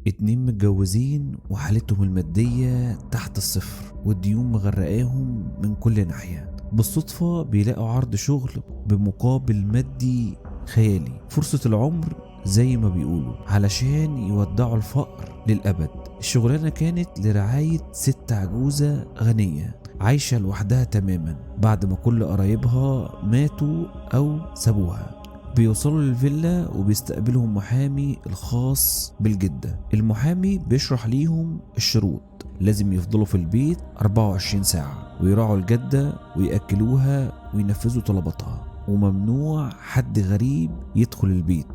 اتنين متجوزين وحالتهم المادية تحت الصفر والديون مغرقاهم من كل ناحية. بالصدفة بيلاقوا عرض شغل بمقابل مادي خيالي، فرصة العمر زي ما بيقولوا، علشان يودعوا الفقر للأبد. الشغلانة كانت لرعاية ست عجوزة غنية عايشة لوحدها تماما بعد ما كل قرايبها ماتوا أو سابوها. بيوصلوا للفيلا وبيستقبلهم محامي الخاص بالجدة. المحامي بيشرح ليهم الشروط، لازم يفضلوا في البيت 24 ساعة ويراعوا الجدة ويأكلوها وينفذوا طلباتها، وممنوع حد غريب يدخل البيت.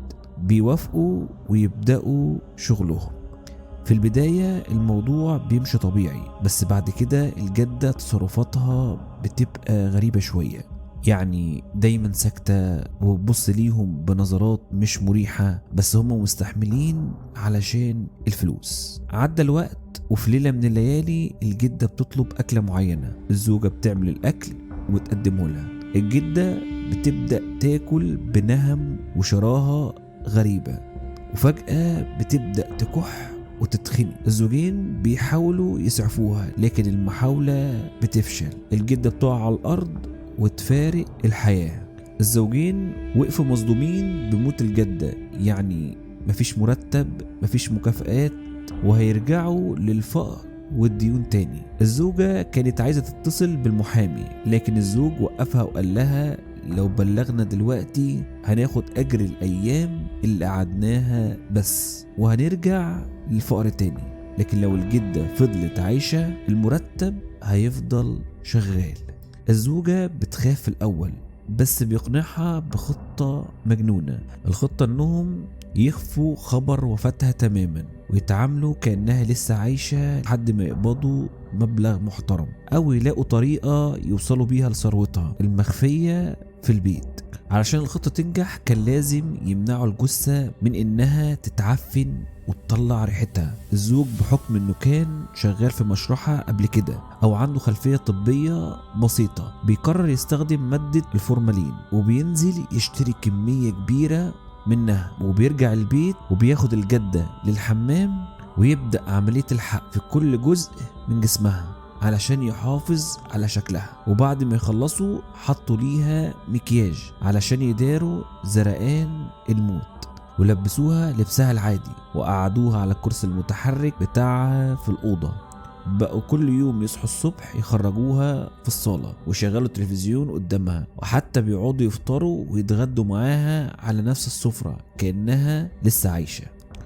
بيوافقوا ويبدأوا شغلهم. في البداية الموضوع بيمشي طبيعي، بس بعد كده الجدة تصرفاتها بتبقى غريبة شوية، يعني دايما ساكتة وبتبص ليهم بنظرات مش مريحة، بس هم مستحملين علشان الفلوس. عدى الوقت وفي ليلة من الليالي الجدة بتطلب أكلة معينة، الزوجة بتعمل الأكل وتقدمه لها. الجدة بتبدأ تاكل بنهم وشراهة غريبة، وفجأة بتبدأ تكح وتتخنق. الزوجين بيحاولوا يسعفوها لكن المحاولة بتفشل، الجدة بتقع على الأرض وتفارق الحياة. الزوجين وقفوا مصدومين بموت الجدة، يعني مفيش مرتب، مفيش مكافآت، وهيرجعوا للفقر والديون تاني. الزوجة كانت عايزة تتصل بالمحامي، لكن الزوج وقفها وقال لها لو بلغنا دلوقتي هناخد أجر الأيام اللي قعدناها بس وهنرجع للفقر تاني، لكن لو الجدة فضلت عايشة المرتب هيفضل شغال. الزوجة بتخاف في الأول، بس بيقنعها بخطة مجنونة. الخطة انهم يخفوا خبر وفاتها تماما ويتعاملوا كأنها لسه عايشة لحد ما يقبضوا مبلغ محترم أو يلاقوا طريقة يوصلوا بيها لثروتها المخفية في البيت. علشان الخطة تنجح كان لازم يمنعوا الجثة من إنها تتعفن وتطلع ريحتها. الزوج بحكم إنه كان شغال في مشرحة قبل كده أو عنده خلفية طبية بسيطة، بيقرر يستخدم مادة الفورمالين وبينزل يشتري كمية كبيرة منها، وبيرجع البيت وبياخد الجدة للحمام ويبدأ عملية الحق في كل جزء من جسمها علشان يحافظ على شكلها. وبعد ما يخلصوا حطوا ليها مكياج علشان يداروا زرقان الموت، ولبسوها لبسها العادي وقعدوها على الكرسي المتحرك بتاعها في الأوضة. بقوا كل يوم يصحوا الصبح يخرجوها في الصالة ويشغلوا التلفزيون قدامها، وحتى بيقعدوا يفطروا ويتغدوا معاها على نفس السفرة كأنها لسه عايشة.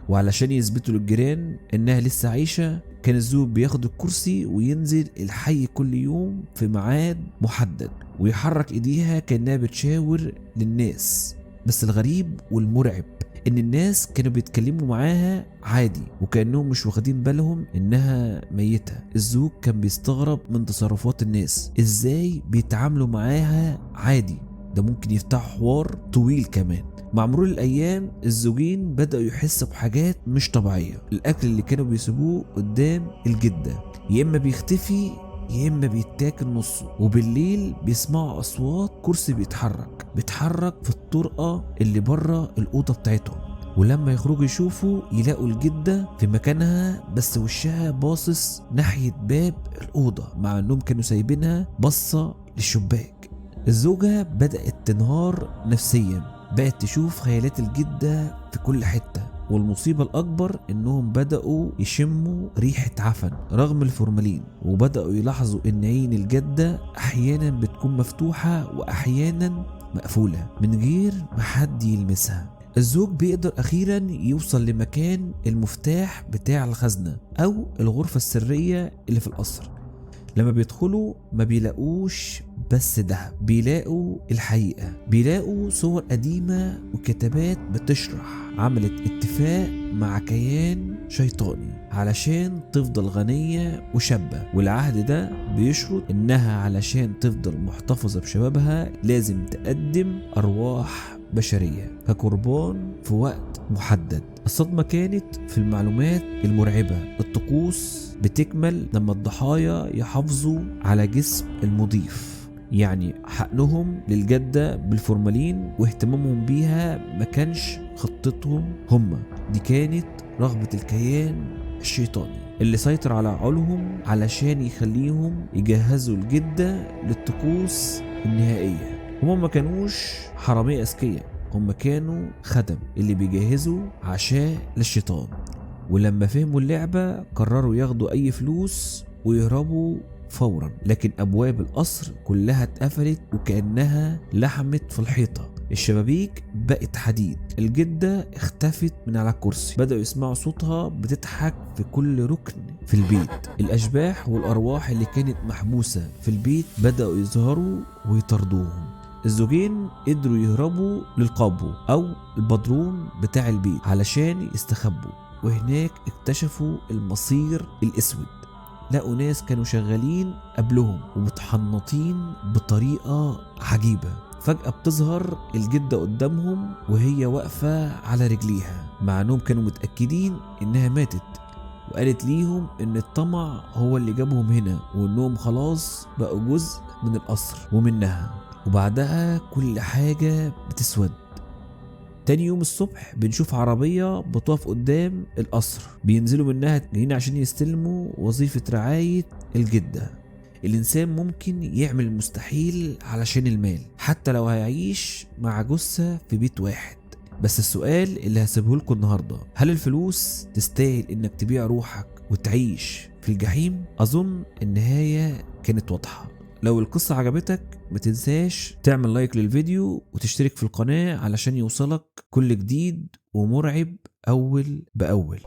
وعلشان يثبتوا للجيران إنها لسه عايشة كان الزوج بياخد الكرسي وينزل الحي كل يوم في ميعاد محدد ويحرك ايديها كأنها بتشاور للناس. بس الغريب والمرعب ان الناس كانوا بيتكلموا معاها عادي وكأنهم مش واخدين بالهم انها ميتة. الزوج كان بيستغرب من تصرفات الناس، ازاي بيتعاملوا معاها عادي، ده ممكن يفتحوا حوار طويل كمان. مع مرور الأيام الزوجين بدأوا يحسوا بحاجات مش طبيعية. الأكل اللي كانوا بيسيبوه قدام الجدة يا إما بيختفي يا إما بيتاكل نصه، وبالليل بيسمعوا أصوات كرسي بيتحرك في الطرقة اللي بره الأوضة بتاعتهم. ولما يخرجوا يشوفوا يلاقوا الجدة في مكانها بس وشها باصص ناحية باب الأوضة، مع أنهم كانوا سايبينها بصة للشباك. الزوجة بدأت تنهار نفسيا، بقت تشوف خيالات الجدة في كل حتة، والمصيبة الأكبر إنهم بدأوا يشموا ريحة عفن رغم الفورمالين، وبدأوا يلاحظوا إن عين الجدة أحيانا بتكون مفتوحة وأحيانا مقفولة من غير ما حد يلمسها. الزوج بيقدر أخيرا يوصل لمكان المفتاح بتاع الخزنة أو الغرفة السرية اللي في القصر. لما بيدخلوا ما بيلاقوش بس ده، بيلاقوا الحقيقة، بيلاقوا صور قديمة وكتابات بتشرح عملت اتفاق مع كيان شيطاني علشان تفضل غنية وشابة، والعهد ده بيشرط انها علشان تفضل محتفظة بشبابها لازم تقدم ارواح بشرية كقربان في وقت محدد. الصدمة كانت في المعلومات المرعبة. الطقوس بتكمل لما الضحايا يحافظوا على جسم المضيف، يعني حقنهم للجدة بالفورمالين واهتمامهم بيها ما كانش خطتهم هم. دي كانت رغبة الكيان الشيطاني اللي سيطر على عقولهم علشان يخليهم يجهزوا الجدة للطقوس النهائية. هما ما كانوش حرامية أذكياء، هما كانوا خدم اللي بيجهزوا عشاء للشيطان. ولما فهموا اللعبة قرروا ياخدوا أي فلوس ويهربوا فورا، لكن أبواب القصر كلها اتقفلت وكأنها لحمت في الحيطة. الشبابيك بقت حديد، الجدة اختفت من على الكرسي، بدأوا يسمعوا صوتها بتضحك في كل ركن في البيت. الأشباح والأرواح اللي كانت محبوسة في البيت بدأوا يظهروا ويطردوهم. الزوجين قدروا يهربوا للقابو أو البدروم بتاع البيت علشان يستخبوا، وهناك اكتشفوا المصير الأسود. لقوا ناس كانوا شغالين قبلهم ومتحنطين بطريقة عجيبة. فجأة بتظهر الجدة قدامهم وهي واقفة على رجليها، مع انهم كانوا متأكدين انها ماتت، وقالت ليهم ان الطمع هو اللي جابهم هنا وانهم خلاص بقوا جزء من القصر ومنها. وبعدها كل حاجة بتسود. تاني يوم الصبح بنشوف عربية بتقف قدام القصر، بينزلوا منها جايين عشان يستلموا وظيفة رعاية الجدة. الإنسان ممكن يعمل المستحيل علشان المال، حتى لو هيعيش مع جثة في بيت واحد. بس السؤال اللي هسيبه لكم النهاردة، هل الفلوس تستاهل إنك تبيع روحك وتعيش في الجحيم؟ أظن النهاية كانت واضحة. لو القصة عجبتك ما تنساش تعمل لايك للفيديو وتشترك في القناة علشان يوصلك كل جديد ومرعب أول بأول.